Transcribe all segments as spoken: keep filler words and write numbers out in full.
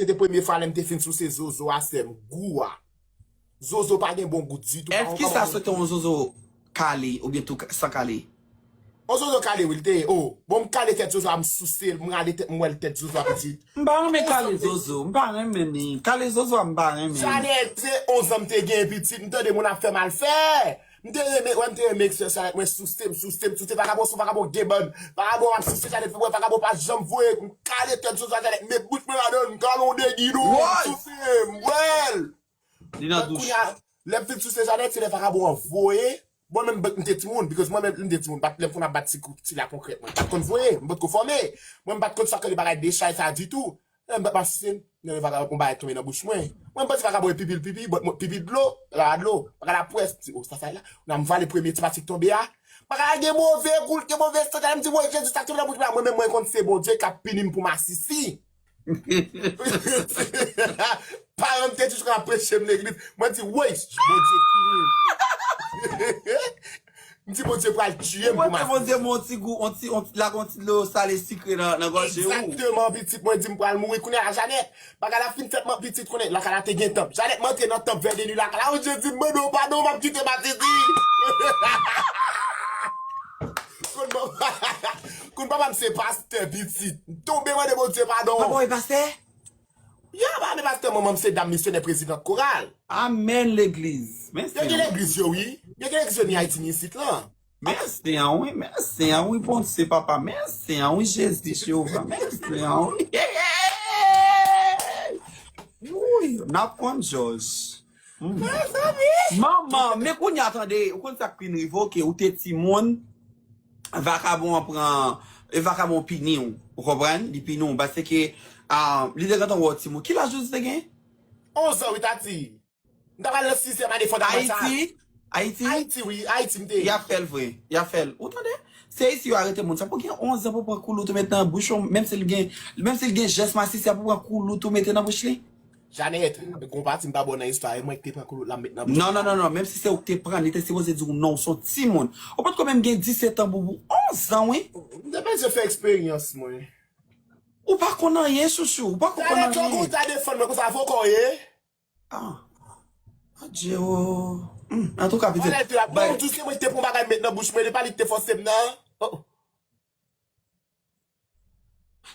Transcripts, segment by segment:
se te premye fwa lè m te fin souse zozo a sè m, gou a. Zozo pa gen bon gou ditou. Èske sa se te yon zozo kale oubyen tou ka- san kale? On zozo kale wi l te ye. Oh, bon, m kale tèt zozo a, m souse l, m rale tèt, m wè l tèt zozo a pitit. M pa renmen kale zozo, m pa renmen li. Kale zozo a m pa renmen. Chanèl se onz an m te gen pitit, m tande moun ap fè m al fè. M te renmen, wè m te renmen ekspresyon Chanèl, mwen souse, m souse, m souse, vakabon sou vakabon gen bann. Vakabon ap souse Chanèl, wè vakabon pa janm voye, m kale tèt zozo a Chanèl, met bouch mwen ladan l, m kale on degi dou, m souse, m wè l. Li nan douch. Kounye a, lè m fin souse Janèt, se lè vakabon an voye. Bon, menm m te timoun, because mwen menm, m te timoun, bat, lè m konn ap bat ti kou, ti lakonkrèt, mwen, m pat konn voye, m potko fòme. Mwen, m pat konn sa k rele bagay dechay sa ditou. Lè m bat m ap souse, m tande vakabon, yon bagay tonbe nan bouch mwen. Mwen, m panse vakabon e pipi l pipi, but mwen, pipi dlo, la dlo, bagay la pwès, m di, oh, sa, sa la. Nan m vale premye ti pati k tonbe a. Bagay la gen move gou, l gen move sant, m di, woy, Jezi, sa k tonbe nan bouch mwen la, mwen menm, mwen konn se Bondye k ap pini m pou masisi. Paran m te toujou konn ap preche m legliz. Mwen di, woy, Bondye pini m. M di, Bondye pral tiye m pou Mwen te Bondye mwen ti gou, on ti, on ti, lage on ti dlo sale sikre nan, nan gòje ou. Egzakteman, pitit mwen di m pral mouri. Kounye a, Janèt, bagay la fin fèt, mwen pitit konnen, lakay la te gen tanp. Janèt, m antre nan tanp vè de nwi lakay la, o Jezi, m mande w padon, m ap kite masisi. Kounye a, kounye a, papa m se pastè, pitit. M tonbe mande Bondye padon. Papa w e pastè? Ya, ba, men pastè, manman m se dam misyonè, prezidant koral. Amèn legliz. Men Yo gen legliz yo, wi. Yo gen legliz yo ni Ayiti, ni isit lan. Men Senyè wi, men Senyè wi, Bondye papa, men Senyè wi, Jezi Jewova, men Senyè wi. Wi, n ap konn Jòj. Manman, men kounye a tande, ou konn sa k vin rive w, ke ou te timoun, vakabon an pran, e vakabon pini w, ou konprann? Li pini w, paske ah, li te gentan wè w timoun. Ki laj ou te gen? Onz an, wi, tati. M ta pral nan sizyèm ane fondamantal. Ayiti? Ayiti? Ayiti, wi, Ayiti, m te. Y ap fè l vre. Y ap fè l. Ou tande? Se isi yo arete moun sa. Pou gen onz an pou pran koulout ou met nan bouch ou, menm si l gen, menm si l gen jès masisi a pou pran koulout ou mete nan bouch li. Janèt, gon pati m pa bon nan istwa, e mwen ki te pran koulout la m met nan bouch. Non, non, non, non, menm si se ou ki te pran, li te sipoze di w non, w se yon timoun. Ou potko menm gen disèt an pou, pou onz an, wi. M te bezwen fè eksperyans, mwen. Ou pa konn anyen, chouchou, ou pa konn Janèt, anyen. Ou ta defann mwen konsa, avoka w ye? Ah. Adje o. Hmm, antouka, pitit. Wale te la. Bon, tou se mwen ki te pran bagay met nan bouch mwen, e pa li ki te fòse m nan. Oh.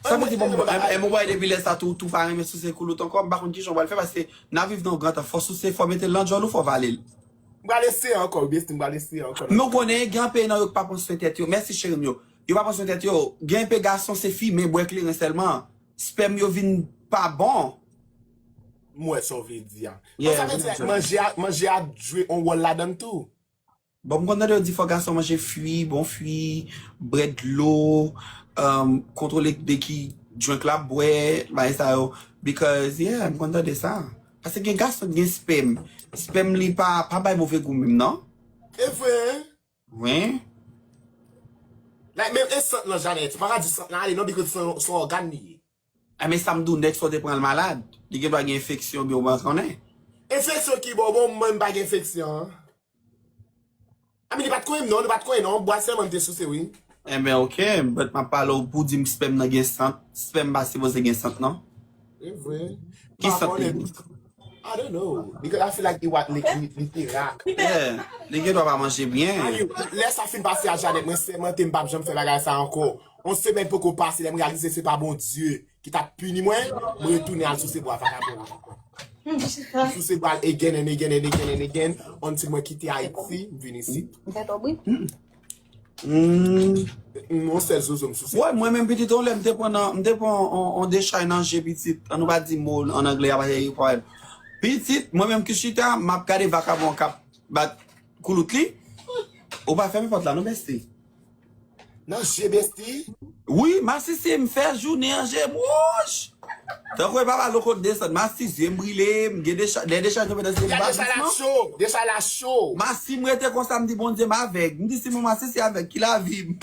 Sa vle di, bon, e, e, bon, bay depi lè sa tou, tou pa renmen souse koulout ankò, m pa konn kijan w pral fè, paske n ap viv nan yon gran tan, fò souse, fò mete l nan djòl ou, fò vale l. M pral eseye ankò, wi, besti, m pral eseye ankò. Men w konnen, gen anpil nan yo ki pa pran swen tèt yo. Mèsi, cheri m yo. Yo pa pran swen tèt yo. Gen enpe gason, se fimen, bwè kleren sèlman. Spèm yo vin pa bon. M wè sa w vle di a. Yeah, sa vle di, manje a, manje a jwe yon wòl ladan l tou. Bon, m konn tande yo di fò gason manje fwi, bon fwi, bwè dlo, um, kontwole de ki drink l ap bwè, bagay sa yo. Because, yeah, m konn tande sa. Paske gen gason ki gen spèm. Spèm li pa, pa bay move gou menm, non? E vre, hein? Wi. Like, menm e sant lan, Janèt, m pa ka di sant lan ale, non, because se yon, se yon ògàn li ye. A, men sa m di w, nèg sa w te pran l malad. Li gen dwa gen enfeksyon, oubyen ou pa konnen. Enfeksyon ki bò, bon, mwen m pa gen enfeksyon, hein. A, men li pa t konyen m, non, li pa t konyen, non. Bwa sèlman m te souse, wi. Enben, oke, but m ap pale w pou di m spèm nan gen sant. Spèm pa sipoze gen sant, non. E vre. Ki sant li gen? I don't know. Because I feel like it was li, li, li te rak. Yeah, li gen dwa pa manje byen. Lè sa fin pase a Janèt, mwen sèmante m p ap janm fè bagay sa ankò. Yon semèn poko pase, lè m reyalize se pa Bondye ki t ap pini mwen, mwen retounen al souse bwa vakabon an. M souse bwa l again and again and again and again, until mwen kite Ayiti, m vin isit. Hmm. Yon sèl zozo m souse. Wè, mwen menm pitit, yon lè m te pran nan, m te pran on, on dechay nan je pitit. An nou pa di mo an anglè a, paske e pwoblèm. Pitit, mwen menm ki chita, m ap gade vakabon k ap bat koulout li. Ou pa fèmen pòt la, non, besti. Nan je besti? Wi, masisi m fè jounen an je m wouj. Tankou e papa loko desann, masi zye m brile, m gen decha, lè decha tonbe nan zye m pa Decha la cho, decha la cho. Masi m rete konsa, m di Bondye m avèg. M di si mwen masisi avèg, ki lavi m?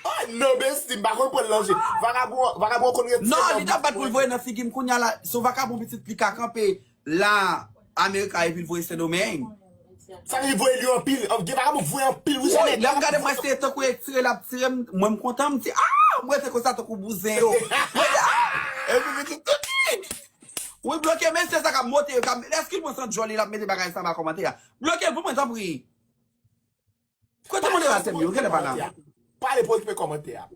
Oh non, besti, m pa konn pran l nan je. Vakabon, vakabon konn rete. Non, li t ap bat pou l voye nan figi m. Kounye a la, se yon vakabon pitit li ka kanpe la Amerika epi l voye Sendomeng. Sa vle di voye li anpil. Gen vakabon voye anpil, wi, Janèt. Lè m gade mwen, se tankou e tire l ap tire m, mwen m kontan, m di, ah, m rete konsa tankou bouzen yo. Mwen di, ah, Mote yo, ka, èske l pran san djòl li, l ap mete bagay sa anba kòmantè a? Bloke l pou mwen, tanpri. Kote moderateur yo, genlè pa la. Pale pou okipe kòmantè a.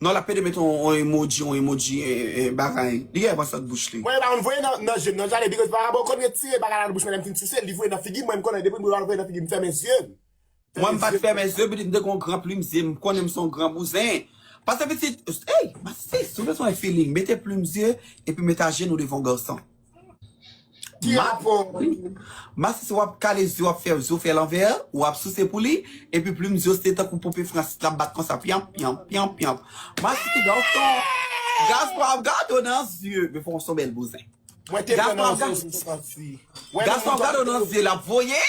Non, l ap pede met yon, yon emoji, yon emoji, eh, eh, bagay. Li genlè pran sa nan bouch li. Mwen pa konn voye nan, nan je m nan jale, because pa rapò konn retire bagay la nan bouch mwen lè m fin souse, li voye nan figi mwen, m konnen depi m al voye nan figi m fèmen zye m. Mwen m pa t fèmen zye, pitit, m te gon gran plim zye, m konnen m se yon gran bouzen. Paske pitit, ey, masi, si w bezwen feeling, mete plim zye, epi mete ajenou devan yon gason. Ki rapò? Masi, si w ap kale zye, w ap fè zye w fè lanvè, w ap souse pou li, epi plim zye w se tankou pope frans, l ap bat konsa, pyanp, pyanp, pyanp, pyanp. Masi, ti gason, gason ap gade w nan zye, men fò w se yon bèl bouzen. Mwen te pran nan yon sou santi. Gason ap gade w nan zye, l ap voye.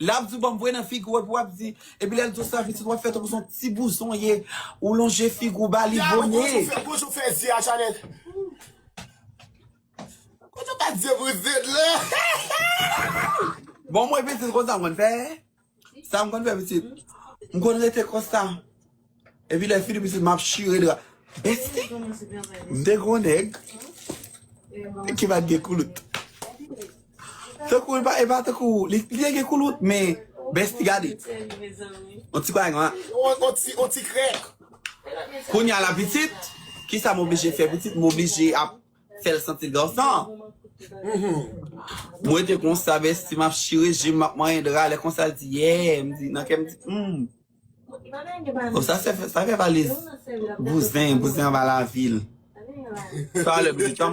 L ap di w ban m voye nan figi w, epi w ap di, epi lè l di w sa, pitit w ap fè tankou se yon ti bouzen w ye, ou lonje figi w ba li voye. Kote w fè zye a, Chanel? Kote w fè zye pou zye la? Bon, mwen pitit konsa m konn fè. Sa m konn fè pitit. M konn rete konsa. Epi lè fini pitit, m ap chire dra. Besti, m te gon nèg ki pa t gen koulout. Tankou, e pa, e pa tankou, li, li te gen koulout, men besti gade. On ti kwa, on ti, on ti krèk. Kounye a la pitit, kisa m oblije fè pitit? M oblije ap fè l santi l gason. Mwen te konsa, besti, m ap chire je m, m ap manyen dra, lè konsa l di, yeah, m di, nan kè m di, hmm. Oh, sa se, sa fè valiz. Bouzen, bouzen anba lavil. Sa lè pitit, yon moun